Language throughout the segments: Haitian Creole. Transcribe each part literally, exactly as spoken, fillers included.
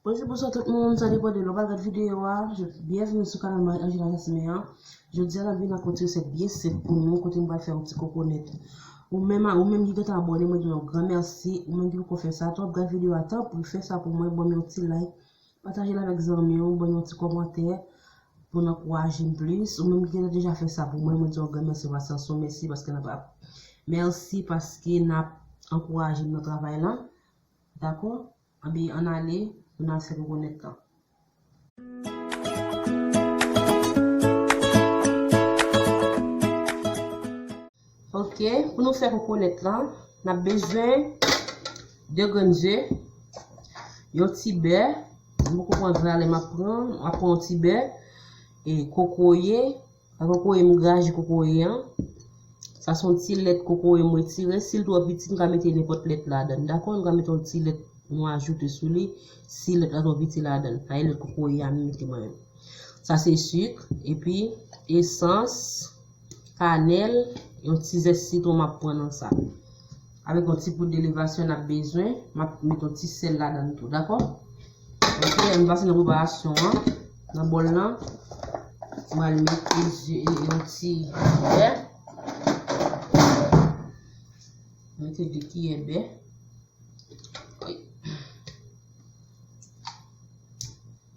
Bonjou, bonswa tout moun, sa depann de lè w pral gad videyo a. Je- Byenveni sou kanal mwen, Angela Jasmin an. Jodi a, n ap vin ak yon ti resèt byen senp pou nou, kote m pral fè yon ti kokonèt. Ou menm, ou menm ki gentan abòne, mwen di w yon gran mèsi. Ou menm ki poko fè sa tou, w ap gad videyo a, tanpri fè sa pou mwen, ban m yon ti like, pataje l avèk zanmi w, ban m yon ti kòmantè pou n ankouraje m plis. Ou menm ki gentan deja fè sa pou mwen, mwen di w yon gran mèsi, pasyans ou, mèsi paske n ap, mèsi paske n ap ankouraje m nan travay la. Dakò? Anben, ann ale, pou n al fè kokonèt lan. Ok, pou nou fè kokonèt lan, n ap bezwen de grenn ze, yon ti bè, m poko pran granm, m ap pran, m ap pran yon ti bè, e kokoye, Sa kokoye m graje kokoye an. Sa se yon ti lèt kokoye m retire. Si l twò piti, m ka mete nenpòt lèt ladan l. Dakò? M ka mete yon ti lèt nou ajoute sou li. Si lèt la twò piti ladan l. Sa e lèt kokoye a m mete mwen menm. Sa se sik. Epi esans, kanèl, yon ti zès sitwon m ap pran nan sa. Avèk yon ti poud elevasyon n ap bezwen. M ap met yon ti sèl ladan l tou, dakò? Ok, ann pase nan preparasyon an. Nan bòl lan, m pral mete ze, yon ti bè. Mete de kiyè bè. Wi.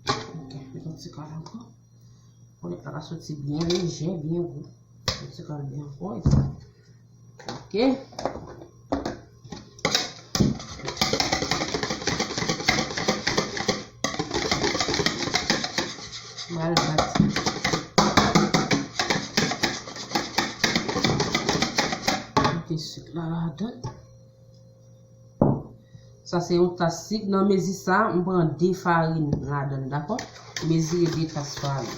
Ok, met yon ti kal ankò. Pou lèt la ka soti byen lejè, byen gou. Yon ti kal byen ankò. Ok. M al bat. Mete sik la ladan. Sa se yon tas sik. Nan mezi sa, m pran de farin ladan l, dakò? M mezire de tas farin.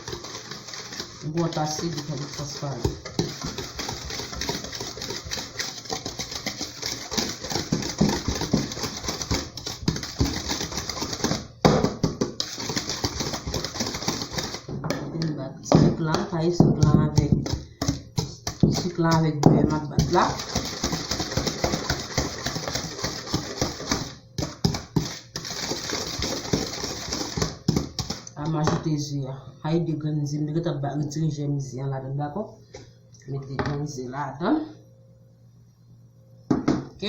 M pran yon tas sik, de tas farin. M bat sik lan, taye sik lan avèk Sik lan avèk bè m ap bat la. La m ajoute ze a. Ay de grenn ze, m te gentan ba- retire jèm ze an ladan, dakò? Met de grenn ze ladan. Ok.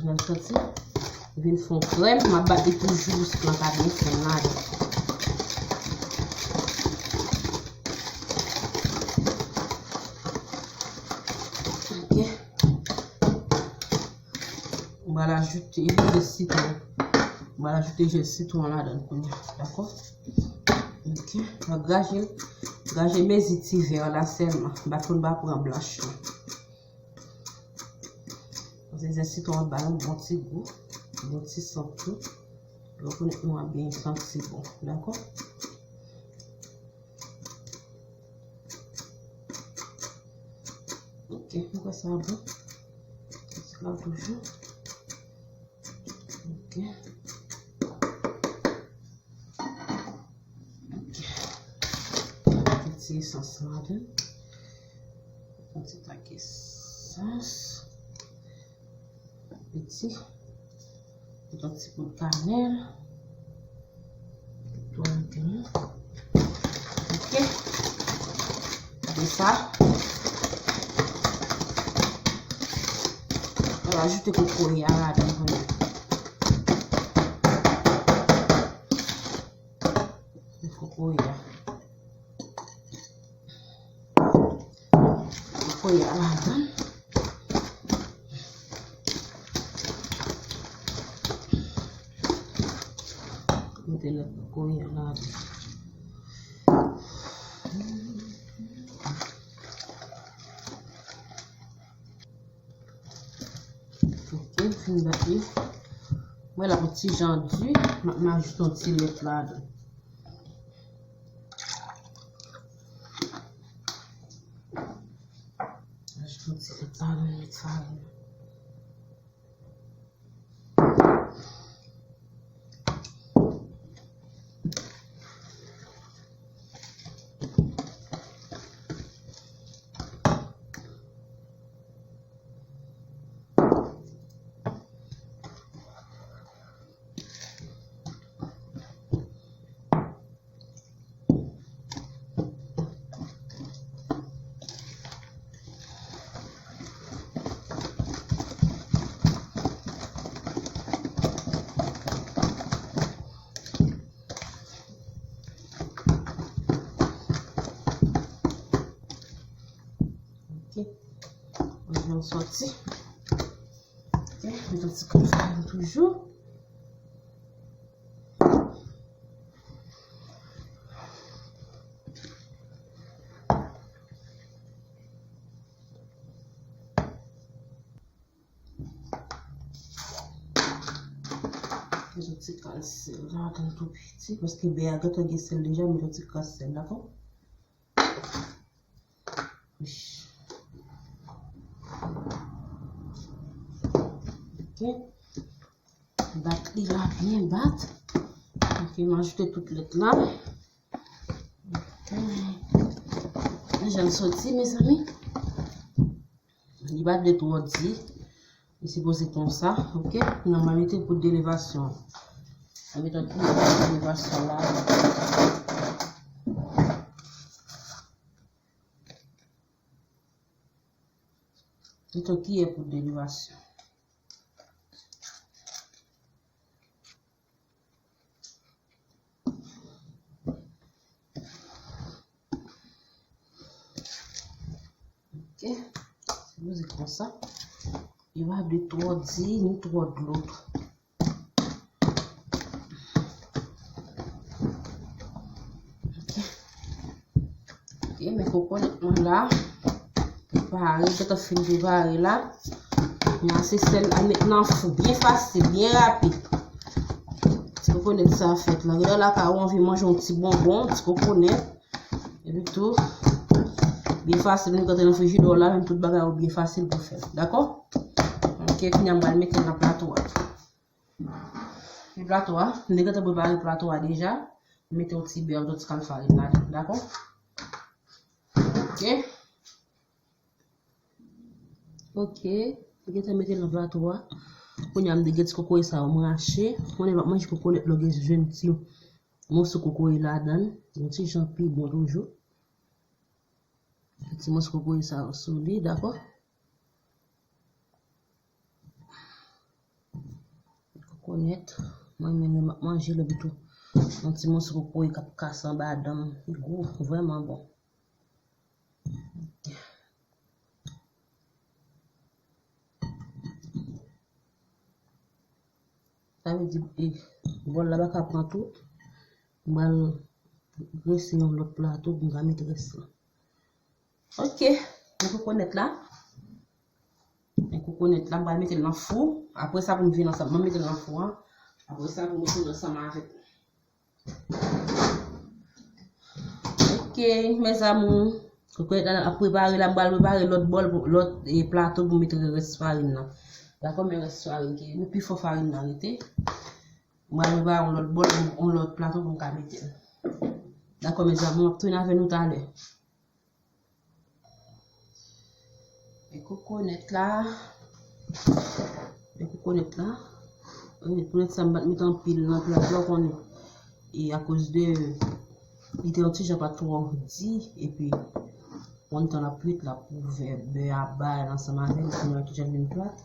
Ou santi? Vin fè yon krèm, m ap bat li toujou pou sik lan ka byen fonn ladan. Ok. M pral ajoute jès sitwon. M pral ajoute jès sitwon ladan l kounye a, dakò? Ok. Mwen graje, graje mezi ti vè la sèlman. M pa konn pa pran blanch lan. Paske jès sitwon an ba yon bon ti gou, bon ti sant tou. Rekonèt nou ap byen santi bon, dakò? Ok, m kwè sa bon. Ti la toujou. Ok. Ok. Ti esans ladan. Yon ti tak esans. Piti. Yon ti poud kanèl. Tou antre. Ok. Apre sa, mwen ajoute kokoye a ladan kounye a. Kokoye a. Kokoye a ladan. Mete lòt kokoye a ladan. Ok, m fin bat li. Mwen la pou ti jan di, m ap ajoute yon ti lèt ladan. Ti lèt la, nou met farin. Ok. Mwen soti. Ok, met yon ti kòd farin toujou. Met yon ti kras sèl ladan tou piti, paske bè a gentan gen sèl deja, met yon ti kras sèl, dakò? Ok. Bat li la, byen bat. Ok, m ajoute tout lèt la. Ok. Jan l soti, mezanmi. Li pa dwe twò di. Li sipoze konsa, ok? Kounya m a mete poud de levasyon. M a mete yon ti poud de levasyon la. Mete yon kiyè poud de levasyon. Ok, se poze konsa. Li pa dwe twò di, ni twò dlo tou. Ok. Ok, men kokonèt mwen la. Prepare, gentan fin prepare la. Mwen se sèl a met nan fou. Byen fasil, byen rapid. Ti kokonèt sa fèt la. Genlè lakay ou anvi manje yon ti bonbon, ti kokonèt. Epi tou, byen fasil, nou gentan nan frijidè la, menm tout bagay ou byen fasil pou fè. Dakò? Ok, kounya m pral mete nan plato a. Epi plato a, m te gentan prepare plato a deja. M mete yon ti bè, yon ti kal farin ladan, dakò? Ok. Ok. M gentan mete nan plato a. Kounya m te gen ti kokoye sa yo m rache. Konnen m ap manje kokonèt lè w gen jwenn ti moso kokoye ladan l. Yon ti jan pi bon toujou. Ti moso kokoye sa yo sou li, dakò? Kokonèt, mwen menm lè m ap manje l epi tou yon ti moso kokoye k ap kase anba dan m, li gou, vrèman bon. Sa vle di, e, bòl la pa ka pran tout. M pral drese yon lòt plato pou m ka met rès lan. Ok, men kokonèt la. Men kokonèt la, m pral mete l nan fou. Apre sa, pou m vin ansanm, m mete l nan fou an. Apre sa, pou m retounen ansanm avèk nou. Ok, mes amours. Kokonèt la ap prepare la, m pral prepare lòt bòl, pou- lòt e, plato pou m mete rès farin nan. Dakò, men rès farin ki, nou pi fò farin nan rete. M pral prepare yon lòt bòl, yon lòt plato pou m ka mete l. Dakò, mes amours, m ap tounen avè nou talè. E kokonèt la. E kokonèt la. E kokonèt sa m pa t met anpil nan plat la, w konnen. E akoz de li te yon ti jan pa twò di, epi konn tan l ap kwit, l ap ouvè bè a bay ansanm avè l, kounye a ki jan l vin plat.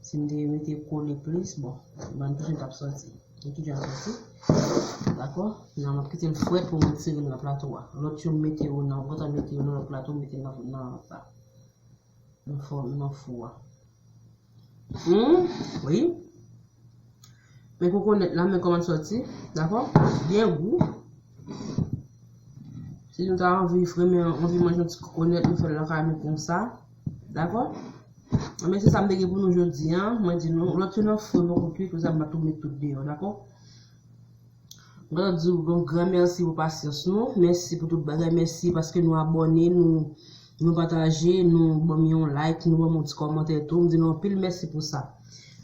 Si m te mete kole plis, bon, bann tou jan t ap sòti. Yon ti jan soti. Dakò? Nan, m ap kite l frèt pou m retire l nan plato a. Lòt yo m mete yo nan, m gentan mete yo nan lòt plato, m mete nan, nan sa. Nan fò, nan fou a. Hmm, wi. Men kokonèt la, men kòman l sòti. Dakò? Byen gou. Si nou ta anvi, vrèman anvi manje yon ti kokonèt, nou fè l lakay nou konsa. Dakò? Men se sa m te gen pou nou jodi a. Mwen di nou, lòt yo nan fou, poko kwit, konsa m pa tou met tout deyò, dakò? Mwen di w yon gran mèsi pou pasyans nou. Mèsi pou tout bagay. Mèsi paske nou abòne, nou, Nou pataje, nou ban m yon like, nou ban m yon ti kòmantè tou. M di nou anpil mèsi pou sa.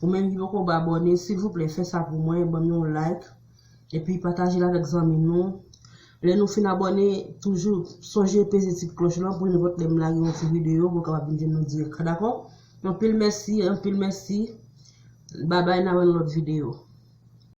Ou menm ki poko abòne, silvouplè, fè sa pou mwen, ban m yon like. Epi pataje l avèk zanmi nou. Lè nou fin abòne, toujou sonje peze ti klòch lan pou nenpòt lè m lage yon ti videyo pou w kapab vin jwenn nou dirèk, dakò? Anpil mèsi, anpil mèsi. Babay, n a wè nan lòt videyo.